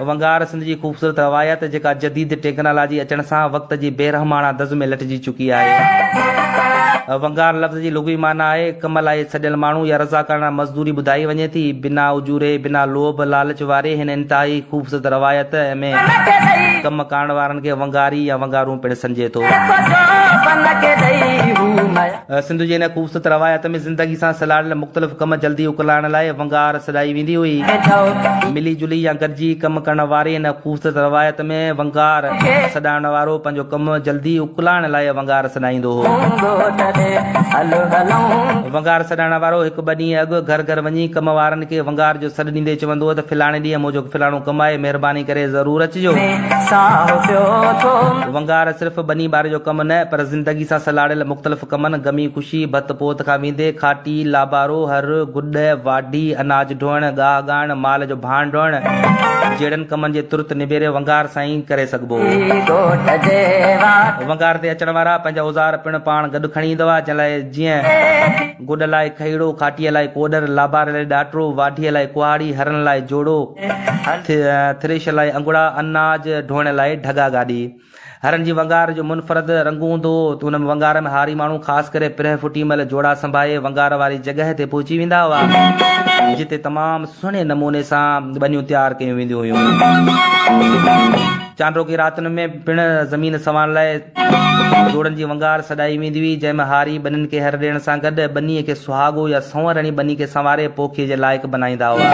ونگار سنڌ جي خوبصورت روايت جيڪا جديد ٽيڪنالاجي اچڻ سان وقت جي بيرحماڻا دز ۾ لٽجي چڪي آهي. ونگار لفظ جي لغوي معنيٰ آهي ڪم لاء سڏيل ماڻهو يا رضاڪاراڻا مزدوري ٻڌائي وڃي ٿي. بنا اجوري، بنا لوڀ لالچ واري هن انتهائي خوبصورت روايت ۾ ڪم ڪارڻ وارن کي ونگاري يا ونگارون پڻ سڏجي ٿو. سنڌ جي هن خوبصورت روايت ۾ زندگي سان سلهاڙيل مختلف ڪم جلدي اڪلائڻ لاء ونگار سڏائي ويندي هئي. ملي جلي يا گڏجي ڪم ڪرڻ واري هن خوبصورت روايت ۾ ونگار سڏائڻ وارو پنهنجو ڪم جلدي اڪلائڻ لاء ونگار سڏائيندو هو. ونگار سڏائڻ وارو هڪ ٻه ڏينهن اڳ گهر گهر وڃي ڪم وارن کي ونگار جو سڏ ڏيندي چوندو هو ته فلاڻي ڏينهن منهنجو فلاڻو ڪم آهي مهرباني ڪري ضرور اچجو. ونگار صرف ٻني ٻاري جو ڪم نه پر زندگي سان سلهاڙيل مختلف ڪمن، غمي خوشي، ڀت پوت کان ويندي کاٽي، لابارو، هر، گڏ، واڍي، اناج ڍوئڻ، ڳاهه ڳاهڻ، مال جو ڀاڻ ڍوئڻ جهڙن ڪمن جي ترت نبيري ونگار سان ئي ڪري سگهبو هو. ونگار تي اچڻ وارا پنهنجا اوزار پڻ پاڻ گڏ کڻي ايندا هئا، جنهن لاء جيئن گڏ لاء کهيڙو، کاٽيء لاء ڪوڏر، لاباري لاء ڏاٽرو، واڍيء لاء ڪهاڙي، هرن لاء جوڙو، ٿريش لاء انگڙا، اناج ڍوئڻ لاء ڍڳا گاڏي. هرن جي ونگار جو منفرد رنگ هوندو هو ته ان ونگار ۾ هاري ماڻهو خاص ڪري پرهه ڦٽي مهل جوڙا سنڀائي ونگار واري جڳهه تي پهچي ويندا هئا، جتي تمام سهڻي نموني سان ٻنيون تيار ڪيون وينديون هيون. چانڊوڪي راتن ۾ پڻ زمين سنوارڻ لاء جوڙن جي ونگار سڏائي ويندي هئي، جنهن ۾ هاري ٻنين کي هر ڏيڻ سان گڏ ٻنيء کي سهاڳو يا سنور هڻي ٻني کي سنواري پوکيء جي لائق بنائيندا هئا.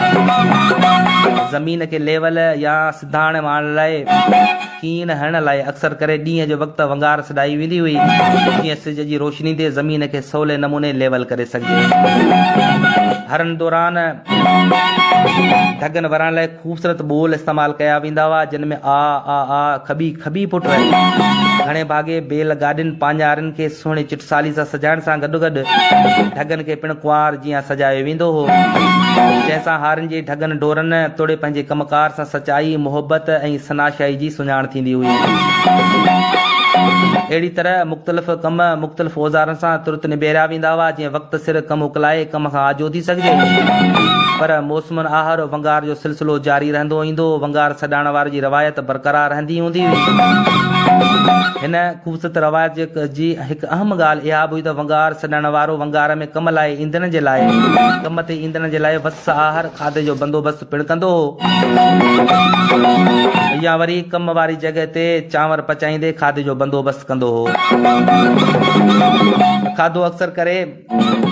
زمين کي ليول يا سڌاڻ ۾ آڻڻ لاء ڪين هڻڻ لاء اڪثر ڪري ڏينهن جو وقت ونگار سڏائي ويندي هئي، جيئن سج جي روشني تي زمين کي سولي نموني ليول ڪري سگهجي. هرن دوران ڍڳن ورائڻ لاء خوبصورت ٻول استعمال ڪيا ويندا هئا، جن ۾ آ، آ، آ، کٻي، کٻي پٽ، گهڻي ڀاڳي بيل گاڏين پاڃارين کي سهڻي چٽسالي سان سجائڻ سان گڏوگڏ ڍڳن کي پڻ ڪنوار جيان سجايو ويندو هو، جنهن سان هارين جي ڍڳن ڍورن توڙي پنهنجي ڪم ڪار سان سچائي، محبت ۽ سناشائي جي سڃاڻ ٿيندي هئي. اهڙي طرح مختلف ڪم مختلف اوزارن سان ترت نبيريا ويندا هئا، جيئن وقت سر ڪم اڪلائي ڪم کان آجو ٿي سگهجي. پر موسمن آهر ونگار جو سلسلو جاري رهندو ايندو هو. ونگار سڏائڻ واري جي روايت برقرار رهندي هوندي هئي. هن خوبصورت روايت جي هڪ اهم ڳالهه اها به هئي ته ونگار سڏائڻ وارو ونگار ۾ ڪم لاء ايندڙن جي لاء ڪم تي ايندڙن جي لاء وس آهر کاڌي جو بندوبست پڻ ڪندو هو يا وري ڪم واري جڳهه تي چانور پچائيندي کاڌي جو بندوبست ڪندو هو. کاڌو اڪثر ڪري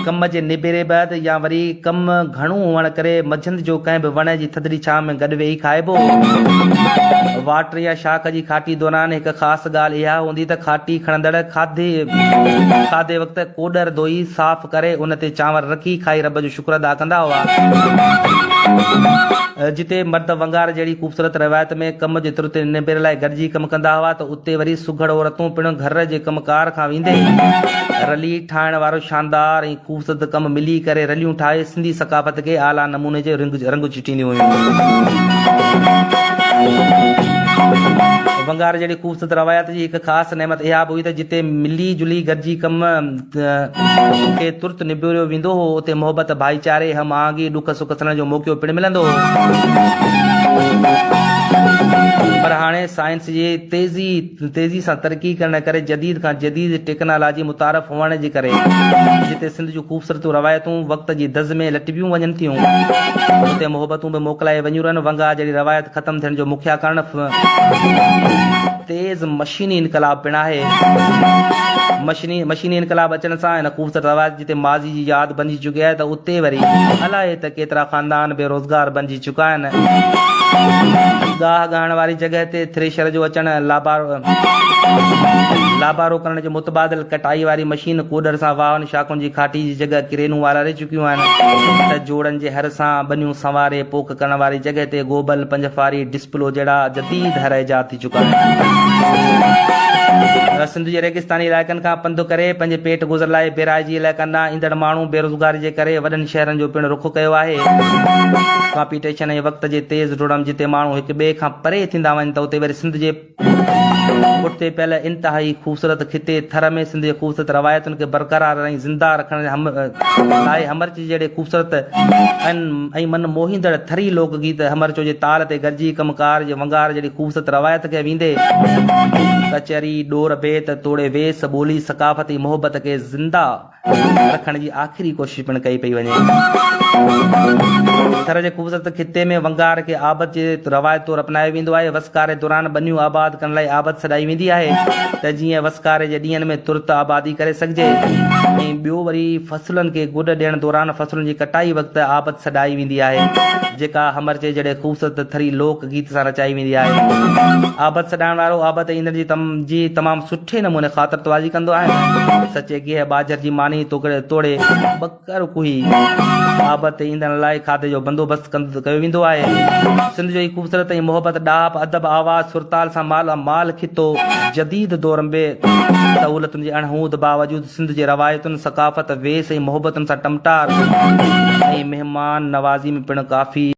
ڪم جي نبيري بعد يا وري ڪم گهڻو هئڻ ڪري منجهند جو ڪنهن به وڻ جي ٿڌڙي ڇانو ۾ گڏ ويهي کائبو هو. واٽر يا شاخ جي کاٽي دوران هڪ خاص ڳالهه اها هوندي ته کاٽي کڻندڙ کاڌي کاڌي وقت ڪوڏر ڌوئي صاف ڪري ان تي چانور رکي کائي رب جو شڪر ادا ڪندا هئا. جتي مرد ونگار جهڙي خوبصورت روايت ۾ ڪم جي ترت نبيري لاء گڏجي ڪم ڪندا هئا ته اتي وري سگهڙ عورتون پڻ گهر جي ڪم ڪار کان ويندي رلي ٺاهڻ وارو شاندار ۽ خوبصورت ڪم ملي ڪري رليون ٺاهي سنڌي ثقافت کي اعليٰ نموني جو رنگ چٽينديون هيون. ونگار جهڙي خوبصورت روايت جي هڪ خاص نعمت اها به هئي ته جتي ملي جلي گڏجي ڪم کي ترت نبيريو ويندو هو، اتي محبت، ڀائيچاري، هم آهنگي، ڏک سک سلڻ جو موقعو پڻ ملندو هو. پر هاڻي سائنس جي تيزي تيزي سان ترقي ڪرڻ ڪري جديد کان جديد ٽيڪنالاجي متعارف هئڻ جي ڪري جتي سنڌ جون خوبصورتون روايتون وقت جي دز ۾ لٽبيون وڃن ٿيون، اتي محبتون به موڪلائي وڃيون رهن. ونگار جهڙي روايت ختم ٿيڻ جو مکيه ڪارڻ تيز مشيني انقلاب پڻ آهي. مشيني انقلاب اچڻ سان هن خوبصورت روايت جتي ماضي جي ياد بنجي چڪي آهي ته اتي وري الائي ته ڪيترا خاندان بي روزگار بنجي چڪا آهن. ڳاهه ڳاهڻ واري جڳهه تي ٿريشر جو اچڻ، لابارو ڪرڻ جو متبادل ڪٽائي واري مشين، ڪوڏر سان واهن شاخن جي کاٽي جي جڳهه ڪرينون والاري چڪيون آهن ته جوڙن جي هر سان ٻنيون سنواري پوک ڪرڻ واري جڳهه تي گوبل، پنجفاري، ڊسپلو جهڙا جديد هر ايجاد ٿي چڪا آهن. سنڌ جي ريگستاني علائقن کان پنڌ ڪري پنهنجي پيٽ گذر لاء بيرائجي علائقن ڏانهن ايندڙ ماڻهو بيروزگاري جي ڪري وڏن شهرن جو پڻ رخ ڪيو آهي. ڪامپيٽيشن ۽ وقت جي تيز ڊوڙ م جتي ماڻهو هڪ ٻئي کان پري ٿيندا وڃن ته اتي وري سنڌ. سنڌ جي پٺتي پيل انتهائي خوبصورت خطي ٿر ۾ سنڌ جي خوبصورت روايتن کي برقرار ۽ زنده رکڻ لاء همرچ جهڙي خوبصورت ۽ من موهيندڙ ٿري لوڪ گيت همرچو جي تال تي گڏجي ڪم ڪار جي ونگار جهڙي خوبصورت روايت کي ويندي ڪچهري، ڏور بيت توڙي ويس، ٻولي، ثقافت ۽ محبت کي زنده رکڻ جي آخري ڪوشش پڻ ڪئي پئي وڃي. ٿر جي خوبصورت خطي ۾ ونگار کي آبد جي روايت طور اپنايو ويندو آهي. وسڪاري دوران ٻنيون آباد ڪرڻ لاء آبد سڏائي ويندي آهي ته جيئن وسڪاري جي ڏينهن ۾ ترت آبادي ڪري سگهجي ۽ ٻيو وري فصلن کي گڏ ڏيڻ دوران فصلن جي ڪٽائي وقت آبد سڏائي ويندي آهي جيڪا همرچي جهڙي خوبصورت ٿري لوڪ گيت سان رچائي ويندي آهي. آبد سڏائڻ وارو آبد تي ايندڙ جي تمام سٺي نموني خاطر توازي ڪندو آهي. سچي گيهه ٻاجهر جي ماني توڙي ٻڪر ڪوهي آبد تي ايندڙن لاء کاڌي جو بندوبست ڪيو ويندو آهي. سنڌ جو هي خوبصورت ۽ محبت، ڏاهپ، ادب، آواز، سرتال سان مالا مال خطو جديد دور ۾ به سهولتن جي اڻهوند باوجود سنڌ جي روايتن، ثقافت، ويس ۽ محبتن سان ٽمٽار ۽ مهمان نوازي ۾ پڻ ڪافي.